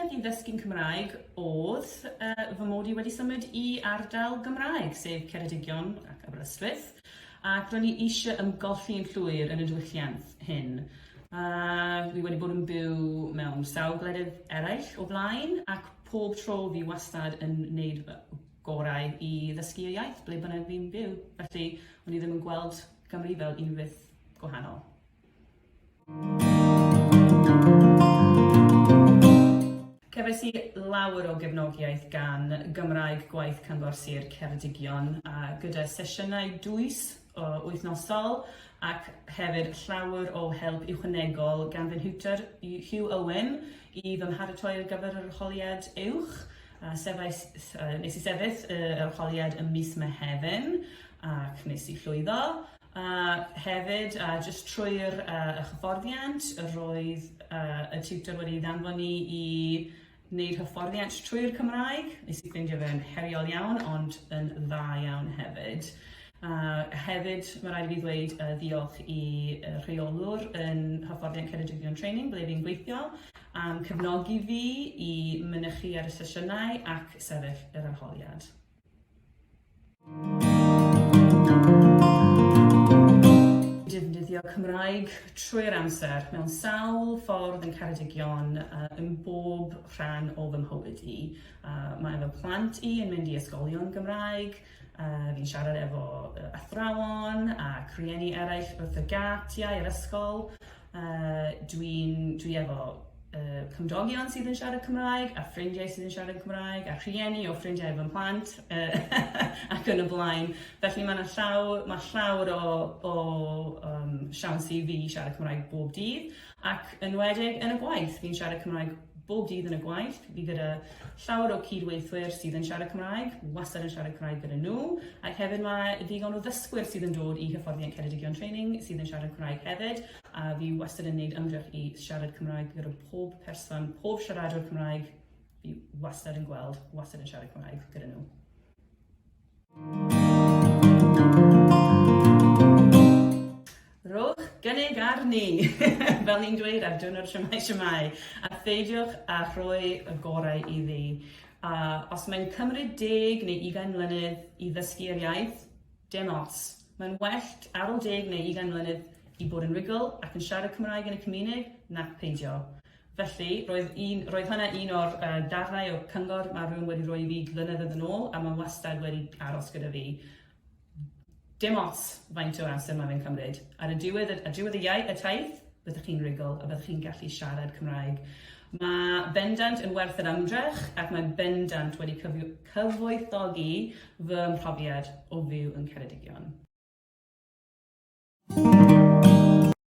peth i ddysgu'n Cymraeg oedd uh, fy mod i wedi symud i ardal Gymraeg, sef Ceredigion ac Aberystwyth, ac ro'n i eisiau ymgolli'n llwyr yn y diwylliant hyn. A fi wedi bod yn byw mewn sawl gwledydd eraill o blaen, ac pob tro fi wastad yn wneud fy gorau i ddysgu y iaith ble bynnag fi'n byw. Felly, o'n i ddim yn gweld Gymru fel unrhyw beth gwahanol. Cefais i lawer o gefnogiaeth gan Gymraeg Gwaith Cyngor Sir Ceredigion a gyda sesiynau dwys o wythnosol ac hefyd llawer o help uwchanegol gan fy nhiwtor Hugh Owen i fy mharatoi ar gyfer yr arholiad uwch. A sefais, nes i sefyll yr arholiad ym mis Mehefin ac nes i llwyddo. A hefyd, a jyst trwy'r uh, y hyfforddiant, roedd uh, y tutor wedi ddanfon ni i wneud hyfforddiant trwy'r Cymraeg. Nes i ffeindio fe'n heriol iawn, ond yn dda iawn hefyd. A hefyd, mae rhaid i fi ddweud uh, ddiolch i uh, rheolwr yn hyfforddiant Ceredigion Training, ble fi'n gweithio, am cefnogi fi i mynychu ar y sesiynau ac sefyll yr arholiad. Defnyddio Cymraeg trwy'r amser mewn sawl ffordd yn Ceredigion uh, yn bob rhan o fy mhywyd i. Uh, mae fy plant i yn mynd i ysgolion Gymraeg, uh, fi'n siarad efo athrawon a rhieni eraill wrth y gatiau yr ysgol. Uh, dwi'n dwi efo uh, cymdogion sydd yn siarad Cymraeg, a ffrindiau sydd yn siarad Cymraeg, a rhieni o ffrindiau fy mhlant, uh, ac yn y blaen. Felly mae yna llaw, mae llawer o, o um, siawns i fi siarad Cymraeg bob dydd, ac yn wedig yn y gwaith, fi'n siarad Cymraeg bob dydd yn y gwaith, fi gyda llawer o cydweithwyr sydd yn siarad Cymraeg, wastad yn siarad Cymraeg gyda nhw, ac hefyd mae ddigon o ddysgwyr sydd yn dod i hyfforddiant Ceredigion Training sydd yn siarad Cymraeg hefyd, a fi wastad yn gwneud ymdrech i siarad Cymraeg gyda pob person, pob siaradwr Cymraeg fi wastad yn gweld, wastad yn siarad Cymraeg gyda nhw. Rhowch gynnig arni, fel ni'n dweud ar diwrnod Shwmae Shwmae, a pheidiwch â rhoi y gorau iddi. A os mae'n cymryd deg neu ugain mlynedd i ddysgu yr iaith, dim ots. Mae'n well ar ôl deg neu ugain mlynedd i bod yn rhugl ac yn siarad Cymraeg yn y cymuned nac peidio. Felly, roedd, un, roedd hynna un o'r uh, darnau o cyngor mae rhywun wedi rhoi i fi flynyddoedd yn ôl a mae wastad wedi aros gyda fi. Dim ots faint o amser mae fe'n cymryd. Ar y diwedd, ar diwedd y iaith, y taith, byddwch chi'n rhugl a byddwch chi'n gallu siarad Cymraeg. Mae bendant yn werth yr ymdrech ac mae bendant wedi cyfoethogi fy mhrofiad o fyw yn Ceredigion.